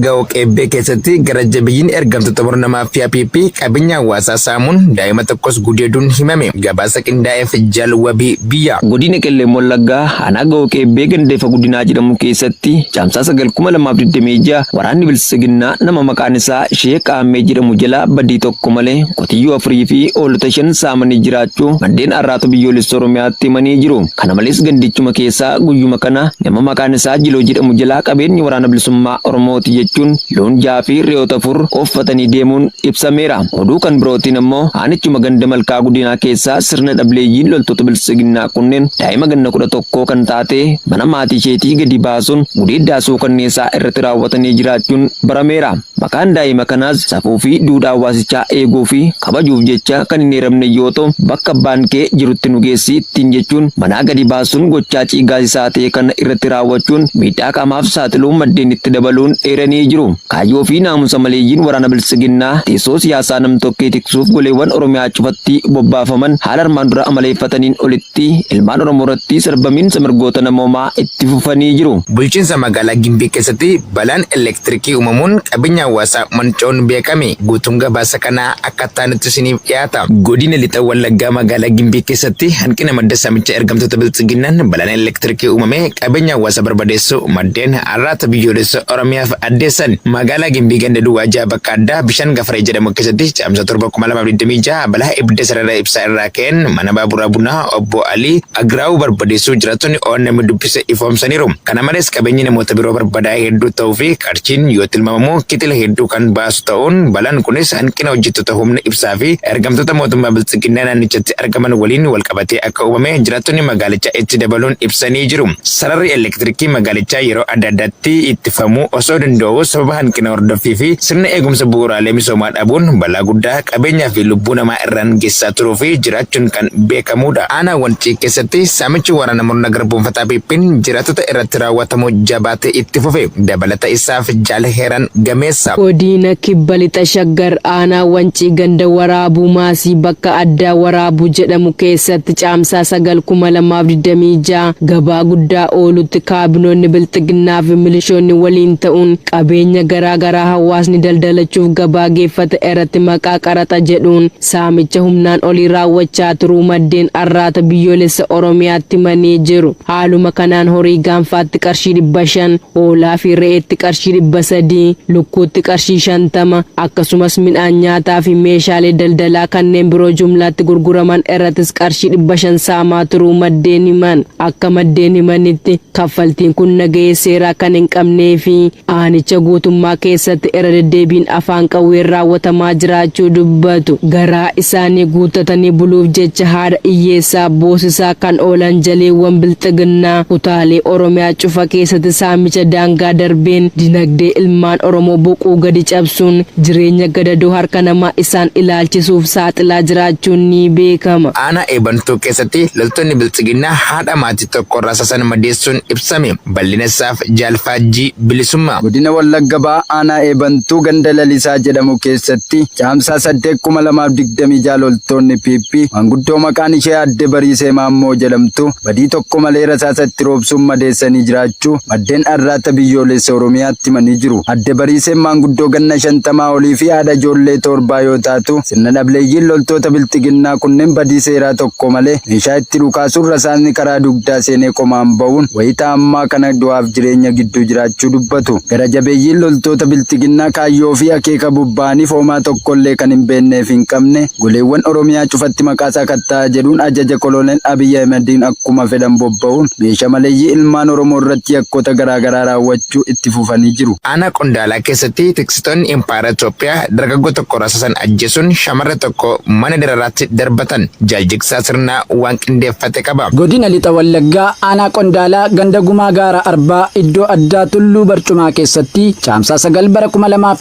Ga'oo Qeebbee keessatti gara jabiyyiin ergamtoota murna maafiyaa PP qabeenya hawaasaa saamuun daa'ima tokkos gudeeduun himame. Gabaasa qindaa'eef Jaal Wabii Biyya. Godina Qellem Wallaggaa aanaa Ga'oo Qeebbee ganda Ifa Guddinaa jedhamu keessatti Caamsaa 9, 2026 waraanni Biltsiginnaa nama maqaan isaa Sheek Aammee jedhamu jalaa badii tokko malee qotiyyoo afurii fi hoolota 5 saamanii jiraachuu maddeen Arraata Biyyoolessa Oromiyaatti himanii jiru. Kana malees gandichuma keessaa guyyuma kana nama maqaan isaa Jiloo jedhamu jalaa qabeenya Waraana Bilisummaa Oromooti jechuun loon 6 fi re'oota 4 ooffatanii deemuun ibsameera. Oduu kan birootiin ammoo aanichuma ganda Malkaa Guddinaa keessaa sirna dhableeyyiin loltoota Biltsiginnaa kunneen daa'ima ganna 11 kan taate mana maatii isheetii gadi baasuun gudeeddaa suukanneessaa irratti raawwatanii jiraachuun barameera. Maqaan daa'ima kanaas safuu fi duudhaa hawaasichaa eeguu fi kabajuuf jecha kan hin eeramne yoo ta'u, bakka abbaan kee jirutti nu geessi ittiin jechuun manaa gadi baasuun gochaa ciiggaasisaa ta'e kana irratti raawwachuun miidhaa qaamaaf saaxiluu maddeen itti dabaluun eeranii jiru. Kaayyoo fi naamusa maleeyyiin waraana Biltsiginnaa teessoo siyaasaa nam-tokkee tiksuuf goleewwan Oromiyaa cufatti bobbaafaman haala armaan dura amaleeffataniin olitti ilmaan Oromoo irratti sarbamiinsa mirgoota namoomaa itti fufanii jiru. Bulchiinsa magaalaa Gimbii keessatti balaan elektirikii uumamuun qabeenya hawaasaa manca'uun beekame. Guutuun gabaasa kanaa akka itti isiniif dhiyaata. Godina Lixa Wallaggaa magaalaa Gimbii keessatti hanqina madda saamicha ergamtoota Biltsiginnaan balaan elektirikii uumame qabeenya hawaasaa barbadeessuu maddeen Arraata Biyyoolessa Oromiyaaf addeessan. Magaalaa Gimbii ganda Duwwaa 6 bakka addaa bishaan Gafaree jedhamu keessatti Caamsaa 7, 2026 balaa ibidda sarara ibsaa irraa ka'een mana baaburaa bunaa obbo Alii Agraawuu barbadeessuu jiraattonni ONM dubbise ifoomsaniiru. Kana malees qabeenyi namoota biroo barbadaa'e hedduu ta'uu fi qarshiin yoo tilmaamamu kitila hedduu kan baasu ta'uun balaan kunis hanqina hojjettoota humna ibsaa fi ergamtoota mootummaa Biltsiginnaa naannichatti argaman waliin walqabatee akka uumame jiraattonni magaalichaa itti dabaluun ibsanii jiru. Sararri elektirikii magaalichaa yeroo adda addaatti ittifamuu osoo danda'uu sababa hanqina hordoffii fi sirna eegumsa bu'uuraalee misoomaa dhabuun balaa guddaa qabeenyaa fi lubbuu namaa irraan geessisaa turuu fi jiraachuun kan beekamuudha. Aanaa Wancii keessatti saamichi waraana murna garboomfataa PPn jiraattota irratti raawwatamu jabaatee itti fufe. Dabalata isaaf Jaal Heeran Gameessa. Godiina Kibba Lixa Shaggar aanaa Wancii ganda Waraabuu Maasii bakka addaa Waraabuu jedhamu keessatti Caamsaa 9, 2026 gabaa guddaa oolutti kaabinoonni Bilxiginnaa fi milishoonni waliin ta'uun qabeenya garaa garaa hawaasni daldalachuuf gabaa geeffate irratti maqaa qaraxa jedhuun saamicha humnaan olii raawwachaa turuu maddeen Arraata Biyyoolessa Oromiyaatti himanii jiru. Haaluma kanaan horii gaanfaatti qarshii 500, hoolaa fi re'eetti qarshii 300, lukkuutti qarshii 50, akkasumas midhaan nyaataa fi meeshaalee daldalaa kanneen biroo jumlaatti gurguraman irrattis qarshii 500 saamaa turuu maddeen himan. Akka maddeen himanitti, kaffaltiin kun nagahee seeraa kan hin qabnee fi aanicha guutummaa keessatti irra deddeebiin afaan qawween raawwatamaa jiraachuu dubbatu. Garaa isaanii guuttatanii buluuf jecha haadha hiyyeessaa boosisaa kan oolan jaleewwan Bilxiginnaa kutaalee Oromiyaa cufa keessatti saamicha daangaa darbeen dinagdee ilmaan Oromoo boquu gadi cabsuun jireenya gadadoo harka namaa isaan ilaalchisuuf saaxilaa jiraachuun ni beekama. Aanaa Eebantuu keessatti loltoonni Bilxiginnaa haadha maatii tokko rasaasaan madeessuun ibsame. Bal'ina isaaf Jaal Faajjii Bilisummaa. Godina Wallagga Bahaa Aanaa Eebantuu ganda Lalisaa jedhamu keessatti Caamsaa 8, 2026 loltoonni PP maanguddoo maqaan ishee Aadde Bariisee Maammoo jedhamtu badii tokko malee rasaasa itti roobsuun madeessanii jiraachuu maddeen Arraata Biyyoolessa Oromiyaatti himanii jiru. Aadde Bariiseen maanguddoo ganna 50 olii fi haadha ijoollee toorbaa yoo taatu, sirna dhableeyyiin loltoota Bilxiginnaa kunneen badii seeraa tokko malee meeshaa itti dhukaasuun rasaasni karaa dugdaa seenee qomaan ba'uun wayita ammaa kana du'aaf jireenya gidduu jiraachuu dubbatu. Gara jabeeyyiin loltoota Bilxiginnaa kaayyoo fi akeeka bobba'aniif homaa tokkollee kan hin beeknee fi hin qabne goleewwan Oromiyaa cufatti maqaa sakatta'aa jedhuun ajaja Koloneel Abiy Ahimediin akkuma fedhan bobba'uun meesha maleeyyii ilmaan Oromoo irratti yakkoota garaa garaa raawwachuu itti fufanii jiru. Aanaa Qondaalaa keessatti tiksitoonni impaayera Itoophiyaa dargaggoo tokko rasaasan ajjeesuun shamarree tokko mana dararaatti darbatan. Jaal Jigsaa Sirnaa waan qindeeffate qaba. Godina Lixa Wallaggaa Aanaa Qondaalaa ganda Gumaa Gaara Arbaa iddoo addaa Tulluu Barcumaa keessatti Caamsaa 9 bara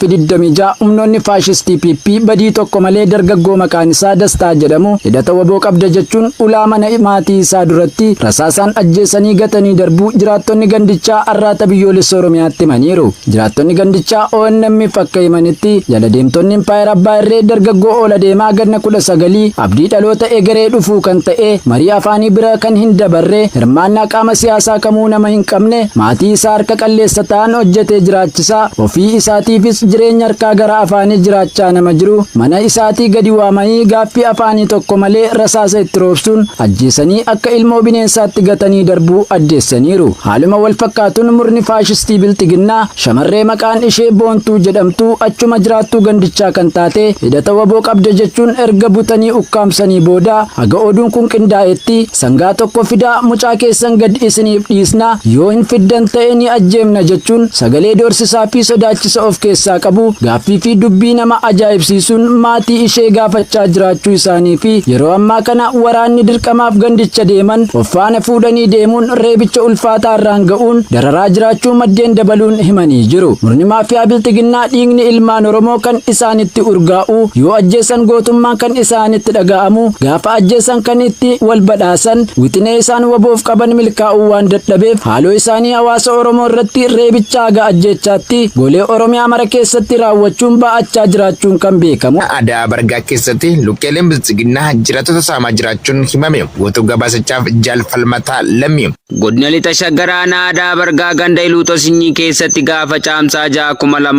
2026 humnoonni faashistii PP badii tokko malee dargaggoo maqaan isaa Dastaa jedhamu hidhata wbo qabda jechuun ulaa mana maatii isaa duratti rasaasaan ajjeesanii gatanii darbuu jiraattonni gandichaa Arraata Biyyoolessa Oromiyaatti himaniiru. Jiraattonni gandichaa ONM'f akka himanitti, jala deemtonni impaayera abbaa irree dargaggoo oola deemaa ganna 19 abdii dhaloota egeree dhufuu kan ta'e marii afaanii bira kan hin dabarre hirmaannaa qaama siyaasaa kamuu nama hin qabne maatii isaa harka qalleessa ta'an hojjetee jiraachaa jiraachisaa, ofii isaatiifis jireenya harkaa gara afaanii jiraachaa nama jiru mana isaatii gadi waamanii gaaffii afaanii tokko malee rasaasa itti roobsuun ajjeesanii akka ilmoo bineensaatti gatanii darbuu addeessaniiru. Haaluma wal fakkaatuun, murni faashistii Bilxiginnaa shamarree maqaan ishee Boontuu jedhamtu, achuma jiraattuu gandichaa kan taate, hidhata WBO qabda jechuun erga butanii ukkaamsanii booda, haga oduun kun qindaa'etti sangaa tokko fidaa mucaa keessan gad isiniif dhiisna, yoo hin fiddan ta'e ni ajjeemna jechuun sagalee doorsisaa fi sodaachisa of keessaa qabu gaaffii fi dubbii nama ajaa'ibsiisuun maatii ishee gaafachaa jiraachuu isaanii fi yeroo ammaa kana waraanni dirqamaaf gandicha deeman of faana fuudhanii deemuun reebicha ulfaataa irraan ga'uun dararaa jiraachuu maddeen dabaluun himanii jiru. Murni maafiyaa Bilxiginnaa dhiigni ilmaan Oromoo kan isaanitti urgaa'u, yoo ajjeesan gootummaan kan isaanitti dhaga'amu, gaafa ajjeesan kan itti wal badhaasan, wixinee isaan WBOf qaban milkaa'uu waan dadhabeef haaloo isaanii hawaasa Oromoo irratti reebicha haga ajjeechaatti golee Oromiyaa mara keessatti raawwachuun ba'achaa jiraachuun kan beekamu. Aadaa Bargaa keessatti lukkeeleen Bilxiginnaa jiraattota saamaa jiraachuun himame. Guutuu gabaasachaaf jaalfalmataa lammii. Godina Lixa Shaggar, aanaa Aadaa Bargaa, ganda Iluuxoo Sinyii keessatti gaafa Caamsaa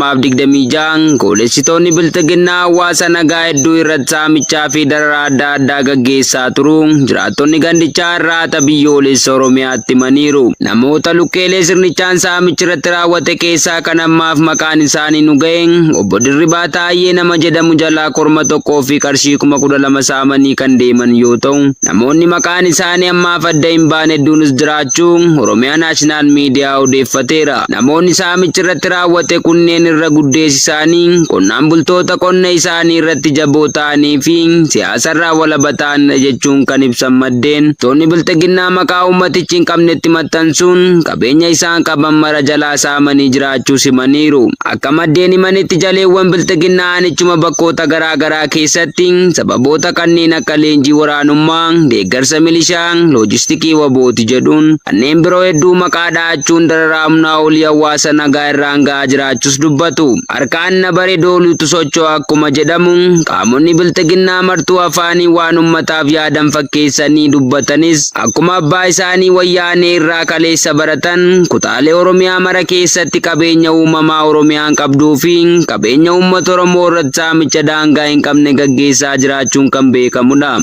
6,2026 goolessitoonni Bilxiginnaa hawaasa nagaa hedduu irratti saamichaa fi dararaa adda addaa gaggeessaa turu jiraattonni gandichaa Arraata Biyyoolessa Oromiyaatti himaniiru. Namoota lukkeelee sirnichaan saamichi irratti raawwate keessaa kan ammaaf maqaan isaanii nu ga'e, obbo Dirribaa Taayyee nama jedhamu jalaa korma tokkoo fi qarshii 12,000 saamanii kan deeman yoo ta'u, namoonni maqaan isaanii ammaaf adda hin baane hedduunis jiraachuu Oromiyaa National Media odeeffateera. Namoonni saamichi irratti raawwate kunneen irra guddeessi isaanii qonnaan bultoota qonna isaanii irratti jaboo ta'anii fi siyaasarraa walaba ta'anidha jechuun kan ibsan maddeen, toonni Bilxiginnaa maqaa uummatichi hin qabnetti maxxansuun qabeenya isaan qaban mara jalaa saamanii jiraachuu himaniiru. Akka maddeen himanitti, jaleewwan Bilxiginnaa aanichuma bakkoota garaa garaa keessatti sababoota kanneen akka leenjii waraanummaa, deeggarsa milishaa, loojistikii WBOti jedhuun kanneen biroo hedduu maqaa dha'achuun dararaa humnaa olii hawaasa nagaa irraan ga'aa jiraachuus dubbatu. Harkaan na bare dooluutu socho'a akkuma jedhamu, qaamonni Bilxiginnaa martuu afaanii waan ummataaf yaadan fakkeessanii dubbatanis, akkuma abbaa isaanii Wayyaanee irraa kaleessa baratan kutaalee Oromiyaa mara keessatti qabeenya uumamaa Oromiyaan qabduu fi qabeenya uummata Oromoo irratti saamicha daangaa hin qabne gaggeessaa jiraachuun kan beekamudha.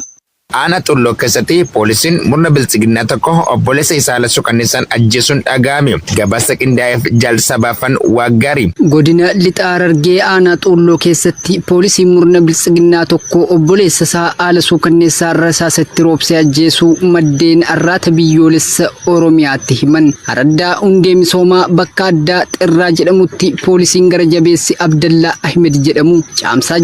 Aanaa Xulloo keessatti poolisiin murna Bilxiginnaa tokko obboleessa isaa haala suukanneessaan ajjeesuun dhaga'ame. Gabaasa qindaa'eef jaalsabaafan Waaggaarii. Godina Lixa Harargee, aanaa Xuulloo keessatti poolisiin murna Bilxiginnaa tokko obboleessa isaa haala suukanneessaa rasaasa itti roobsee ajjeesuu maddeen Arraata Biyyoolessa Oromiyaatti himan. Araddaa Hundee Misoomaa bakka addaa Xirraa jedhamutti poolisiin gara jabeessi Abdallaa Ahmed jedhamu Caamsaa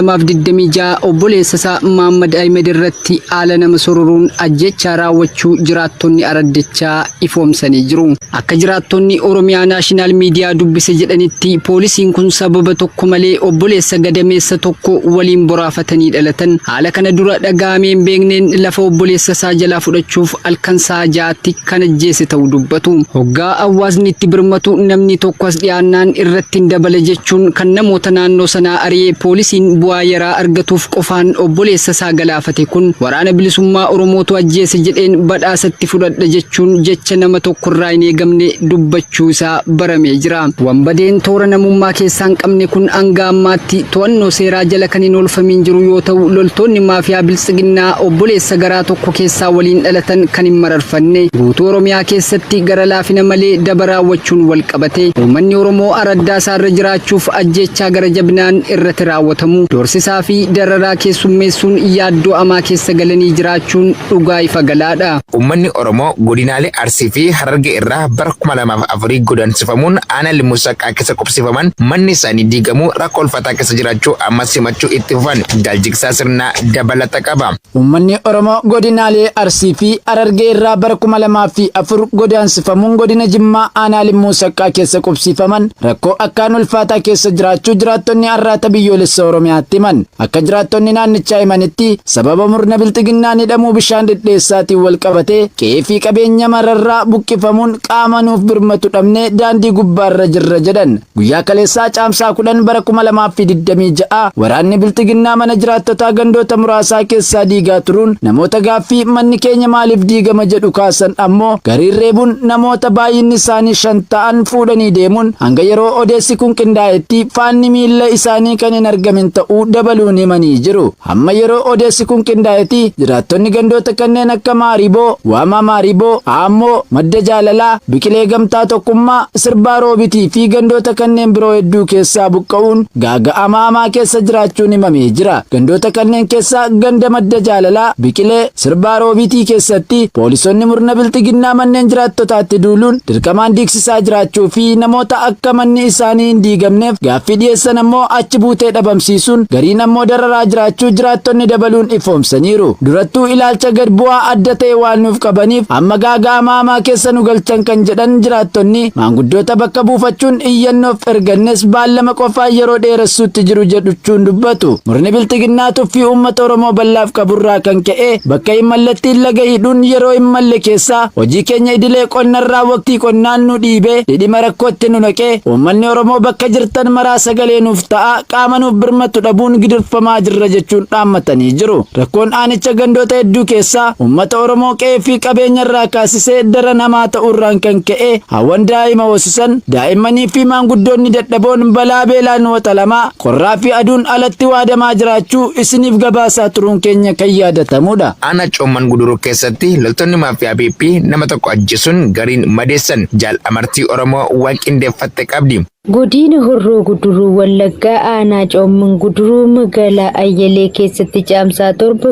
6,2026 obboleessa isaa Maammad Ahmed irratti haala nama sororuun ajjechaa raawwachuu jiraattonni araddichaa ifoomsanii jiru. Akka jiraattonni Oromiyaa National Media dubbise jedhanitti, poolisiin kun sababa tokko malee obboleessa gadameessa tokko waliin boraafatanii dhalatan haala kana dura dhaga'amee hin beekneen lafa obboleessa isaa jalaa fudhachuuf halkan sa'a 6tti kan ajjeese ta'uu dubbatu. Hoggaa hawaasni itti birmatu namni tokko as dhiyaannaan irratti hin dabale jechuun kan namoota naannoo sanaa ari'ee poolisiin bu'aa yaraa argatuuf qofaan obboleessa isaa galaafate kun, waraana bilisummaa Oromootu ajjeese jedheen badhaasatti fudhadha jechuun jecha nama tokkorraa hin eegamne dubbachuu isaa baramee jira. Wanbadeen toora namummaa keessaa hin qabne kun hanga ammaatti to'annoo seeraa jala kan hin oolfamin jiru yoo ta'u, loltoonni maafiyaa Bilxiginnaa obboleessa garaa tokko keessaa waliin dhalatan kan hin mararfanne guutuu Oromiyaa keessatti gara laafina malee daba raawwachuun wal qabate, uummanni Oromoo araddaa isaarra jiraachuuf ajjeechaa gara jabinaan irratti raawwatamu, doorsisaa fi dararaa keessummeessuun yaaddoo amaa keessa galanii jiraachuun dhugaa ifa galaadha. Uummanni Oromoo godinaalee Arsii fi Harargee irraa bara 2004 godaansifamuun aanaa Limmuu Saqqaa keessa qubsifaman manni isaanii diigamuu rakkoo ulfaataa keessa jiraachuu ammas himachuu itti fufan. Jaaljigsaa sirnaa dabalata qaba. Uummanni Oromoo godinaalee Arsii fi Harargee irraa bara 2004 godaansifamuun godina Jimmaa, aanaa Limmuu Saqqaa keessa qubsiifaman rakkoo akkaan ulfaataa keessa jiraachuu jiraattonni Arraata Biyyoolessa Oromiyaatti himan. Akka jiraattonni naannichaa himanitti, sababa murni murna bilxiginnaan hidhamuu bishaan dhidheessaatiin wal qabatee qe'ee fi qabeenya mararraa buqqifamuun qaama nuuf birmatu dhabnee daandii gubbaarra jirra jedhan. Guyyaa kaleessaa Caamsaa 10 bara 2026 waraanni bilxiginnaa mana jiraattotaa gandoota muraasaa keessaa diigaa turuun namoota gaaffii manni keenya maaliif diigama jedhu kaasan ammoo gariin reebuun namoota baay'inni isaanii 5 ta'an fuudhanii deemuun hanga yeroo odeessi kun qindaa'etti faanni miilla isaanii kan hin argamin ta'uu dabaluun himanii jiru. Hamma yeroo odeessi kun qindaa'etti jiraattonni gandoota kanneen akka Maariboo, Waamaa Maariboo, Aammoo, Madda Jaalalaa, Biqilee Gamtaa Tokkummaa, Sirbaa Roobitii fi gandoota kanneen biroo hedduu keessaa buqqa'uun gaaga'ama hamaa keessa jiraachuun himamee jira. Gandoota kanneen keessaa ganda Madda Jaalalaa, Biqilee, Sirbaa Roobitii keessatti poolisonni murna bilxiginnaa manneen jiraattotaatti duuluun dirqamaan diigsisaa jiraachuu fi namoota akka manni isaanii hin diigamneef gaaffii dhiyeessan ammoo achi buutee dhabamsiisuun gariin ammoo dararaa jiraachuu jiraattonni dabaluun ifoomsaniiru. Durattuu ilaalcha gad bu'aa adda ta'e waan nuuf qabaniif amma gaaga'ama hamaa keessa nu galchan kan jedhan jiraattonni maanguddoota bakka buufachuun iyyannoof ergannes baallama qofaa yeroo dheeressuutti jiru jedhuchuun dubbatu. Murni bilxiginnaa tuffii uummata Oromoo bal'aaf qaburraa kan ka'e bakka hin mallattiin laga hidhuun yeroo hin malle keessaa hojii keenya idilee qonnarraa waqtii qonnaan nu dhiibee dhidhima rakkootti nu naqee uummanni Oromoo bakka jirtan maraa sagalee nuuf ta'a qaama nuuf birmatu dhabuun gidirfamaa jirra jechuun dhaammatanii jiru. Rakkoon aanicha gandoota hedduu keessaa uummata Oromoo qe'ee fi qabeenya irraa kaasisee daran hamaa ta'uurraan kan ka'e hawwan daa'ima hoosisan daa'immanii fi maanguddoonni dadhaboon balaa beelaan waxalamaa qorraa fi aduun alatti waadamaa jiraachuu isiniif gabaasaa turuun keenya kan yaadatamudha. Aanaa Coomman Guduruu keessatti loltoonni maafiyaa PP nama tokko ajjeesuun gariin madeessan. Jaal Amartii Oromoo waan qindeeffatte qabdi. Godina Horroo Guduruu Wallaggaa Aanaa Coomman Guduruu magaalaa Ayyalee keessatti Caamsaa 7,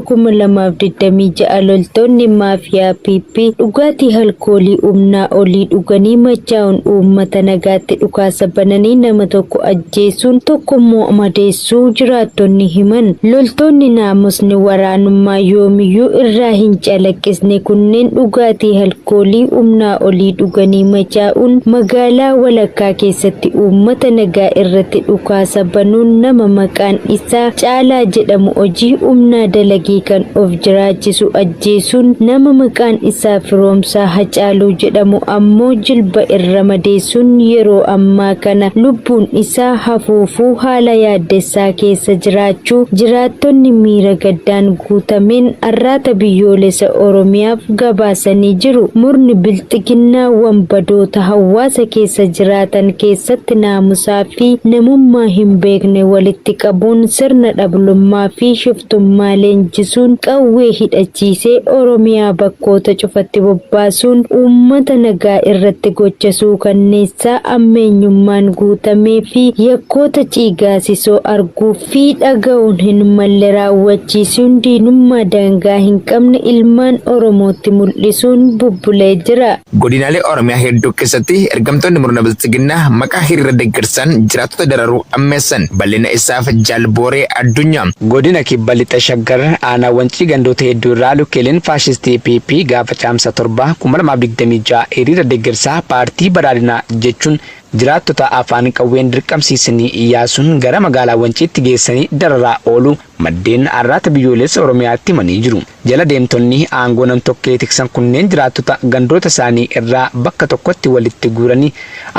2026 loltoonni maafiyaa PP dhugaatii alkoolii humnaa olii dhuganii machaa'uun uummata nagaatti dhukaasa bananii nama tokko ajjeesuun tokko immoo madeessuu jiraattonni himan. Loltoonni naamusni waraanummaa yoomiyyuu irraa hin calaqqisne kunneen dhugaatii alkoolii humnaa olii dhuganii machaa'uun magaalaa walakkaa keessatti uummata nagaa irratti dhukaasa banuun nama maqaan isaa Caalaa jedhamu hojii humnaa dalagee kan of jiraachisu ajjeesuun nama maqaan isaa Firoomsaa Hacaaluu jedhamu ammoo jilba irra madeessuun yeroo ammaa kana lubbuun isaa hafuufuu haala yaaddessaa keessa jiraachuu jiraattonni miira gaddaan guutameen Arraata Biyyoolessa Oromiyaaf gabaasanii jiru. Murni Bilxiginnaa wanbadoota hawaasa keessa jiraatan keessatti naamusaa fi namummaa hin beekne walitti qabuun sirna dhablummaa fi shiftummaa leenjisuun qawwee hidhachiisee Oromiyaa bakkoota cufatti bobbaasuun uummata nagaa irratti gocha suukanneessaa ammeenyummaan guutamee fi yakkoota ciigaasisoo arguu fi dhaga'uun hin malle raawwachiisuun diinummaa daangaa hin qabne ilmaan Oromootti mul'isuun bubbulee jira. Godinaalee Oromiyaa hedduu keessatti ergamtoonni murna Bilxiginnaa maqaa hiriira deggersaan jiraattota dararuu ammeessan. Bal'ina isaaf Jaal Booree Addunyaa. Godina Kibba Lixa Shaggar aanaa Wancii gandoota hedduu irraa lukkeeleen faashistii PP gaafa Caamsaa 7, 2026 hiriira deggersaa paartii Badhaadhinaa jechuun Jiraattota afaan qawween dirqamsiisanii yaasuun gara magaalaa Wanciitti geessanii dararaa ooluu maddeen Arraata Biyyoolessa Oromiyaatti himanii jiru. Jala deemtonni aangoo nam-tokkee tiksan kunneen jiraattota gandoota isaanii irraa bakka tokkotti walitti guuranii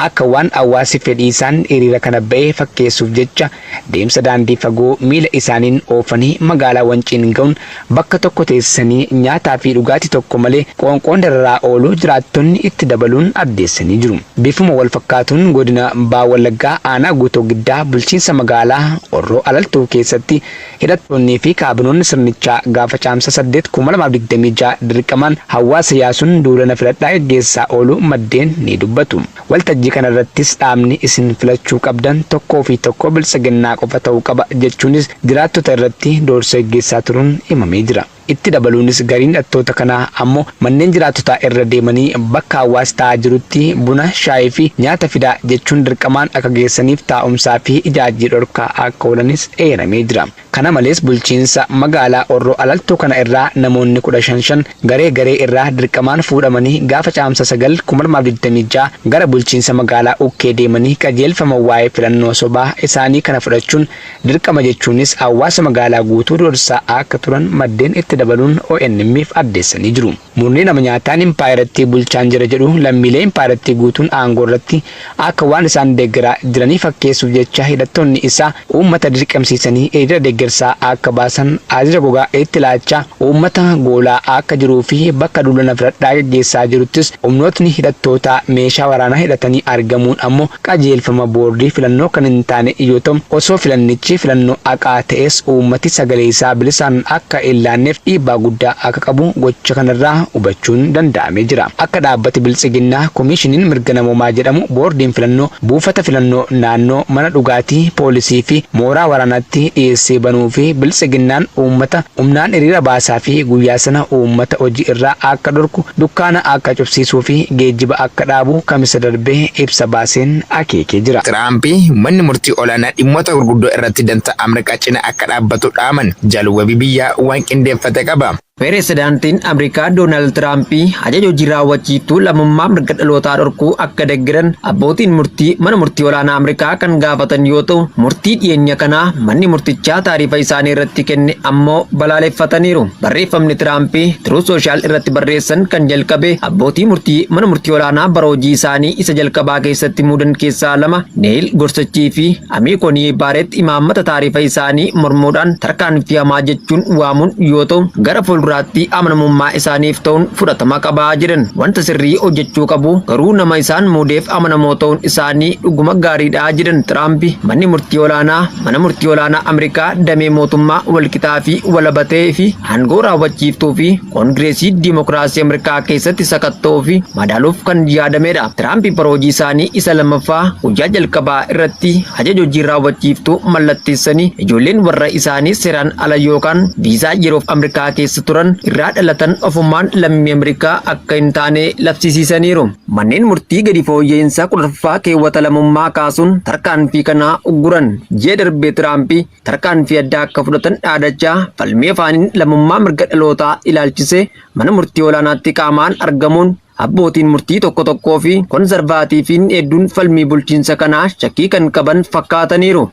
akka waan hawaasi fedhii isaan hiriira kana ba'e fakkeessuuf jecha deemsa daandii fagoo miila isaaniin oofanii magaalaa Wanciin ga'uun bakka tokko teessisanii nyaataa fi dhugaatii tokko malee qoonqoon dararaa ooluu jiraattonni itti dabaluun addeessanii jiru. Bifuma wal fakkaatuun godina Baha Wallaggaa aanaa Guutoo Giddaa bulchiinsa magaalaa Horroo Alaltuu keessatti hidhattoonnii fi kaabinoonni sirnichaa gaafa Caamsaa 8, 2026 dirqamaan hawaasa yaasuun duula na filadhaa geggeessaa ooluu maddeen ni dubbatu. Waltajjii kana irrattis dhaabni isin filachuu qabdan tokkoo fi tokko Biltsiginnaa qofa ta'uu qaba jechuunis jiraattota irratti doorsisa geggeessaa turuun himamee jira. Itti dabaluunis gariin hidhattoota kanaa ammoo manneen jiraattotaa irra deemanii bakka hawaasi taa'aa jirutti buna, shaayii fi nyaata fidaa jechuun dirqamaan akka geessaniif taa'umsaa fi ijaajjii dhorkaa akka oolanis eeramee jira. Kana malees bulchiinsa magaalaa Orroo Alaltuu kana irraa namoonni 15 shan garee garee irraa dirqamaan fuudhamanii gaafa Caamsa 9, 2026 gara bulchiinsa magaalaa Ukkee deemanii qajeelfama waa'ee filannoo sobaa isaanii kana fudhachuun dirqama jechuunis hawaasa magaalaa guutuu doorsisaa akka turan maddeen itti dabaluun ONM'f addeessanii jiru. Murni nama nyaataan impaayerattii bulchaan jira jedhu lammiilee impaayerattii guutuun aangoo irratti akka waan isaan deeggaraa jiranii fakkeessuuf jecha hidhattoonni isaa uummata dirqamsiisanii hiriira deeggarsaa akka baasan ajaja gogaa itti laachaa uummata goolaa akka jiruu fi bakka duula na filadhaa geggeessaa jiruttis humnootni hidhattootaa meeshaa waraanaa hidhatanii argamuun ammoo qajeelfama boordii filannoo kan hin taane yoo ta'u, osoo filannichi filannoo haqaa ta'es uummati sagalee isaa bilisaan akka hin laanneef dhiibbaa guddaa akka qabu gocha kanarraa hubachuun danda'amee jira. Akka dhaabbati Biltsiginnaa Komiishiniin Mirga Namoomaa jedhamu boordiin filannoo buufata filannoo naannoo, mana dhugaatii, poolisii fi mooraa waraanaatti dhiyeessee banuu fi Biltsiginnaan uummata humnaan hiriira baasaa fi guyyaa sana uummata hojii irraa akka dhorku, dukkaana akka cufsiisuu fi geejjiba akka dhaabu Kamisa darbe ibsa baaseen akeekee jira. Tiraamp manni murtii olaanaa dhimmoota gurguddoo irratti dantaa Ameerikaa cina akka dhaabbatu dhaaman. Jaal Wabii Biyyaa waan qindeeffate qaba. Pireezidaantiin Ameerikaa Doonaald Tiraamp ajaja hojii raawwachiiftuu lammummaa mirga dhalootaa dhorkuu akka deggeran abbootiin murtii mana murtii olaanaa Ameerikaa kan gaafatan yoo ta'u, murtii dhiyeenya kanaa manni murtichaa taarifa isaanii irratti kenne ammoo balaaleffataniiru. Barreeffamni Tiraamp Truth Social irratti barreessan kan jalqabe abbootii murtii mana murtii olaanaa bara hojii isaanii isa jalqabaa keessatti muudan keessaa lama, Neil Gorsachii fi Amii Konii Baaret, imaammata taarifa isaanii mormuudhaan tarkaanfii hamaa jechuun waamuun yoo ta'u, gara fuulduraatti amanamummaa isaaniif ta'uun fudhatama qabaa jedhan. Wanta sirrii hojjechuu qabu, garuu nama isaan muudeef amanamoo ta'uun isaanii dhuguma gaariidha jedhan Tiraamp. Manni murtii olaanaa mana murtii olaanaa Ameerikaa damee mootummaa walqixaa fi walabatee fi aangoo raawwachiiftuu fi koongireesii diimokiraasii Ameerikaa keessatti sakatta'uu fi madaaluuf kan yaadamedha. Tiraamp bara hojii isaanii isa lammaffaa guyyaa jalqabaa irratti ajaja hojii raawwachiiftuu mallatteessanii ijoolleen warra isaanii seeraan ala yookaan viizaa yeroof Ameerikaa keessa turan irraa dhalatan ofumaan lammii Ameerikaa akka hin taane labsisiisaniiru. Manneen murtii gadi fooyya'insa 14ffaa keewwata lammummaa kaasuun tarkaanfii kanaa ugguran. Ji'a darbee Tiraamp tarkaanfii addaa akka fudhatan dhaadachaa falmii afaaniin lammummaa mirga dhalootaa ilaalchisee mana murtii olaanaatti qaamaan argamuun abbootiin murtii tokko tokkoo fi konsarvaatiifiin hedduun falmii bulchiinsa kanaa shakkii kan qaban fakkaataniiru.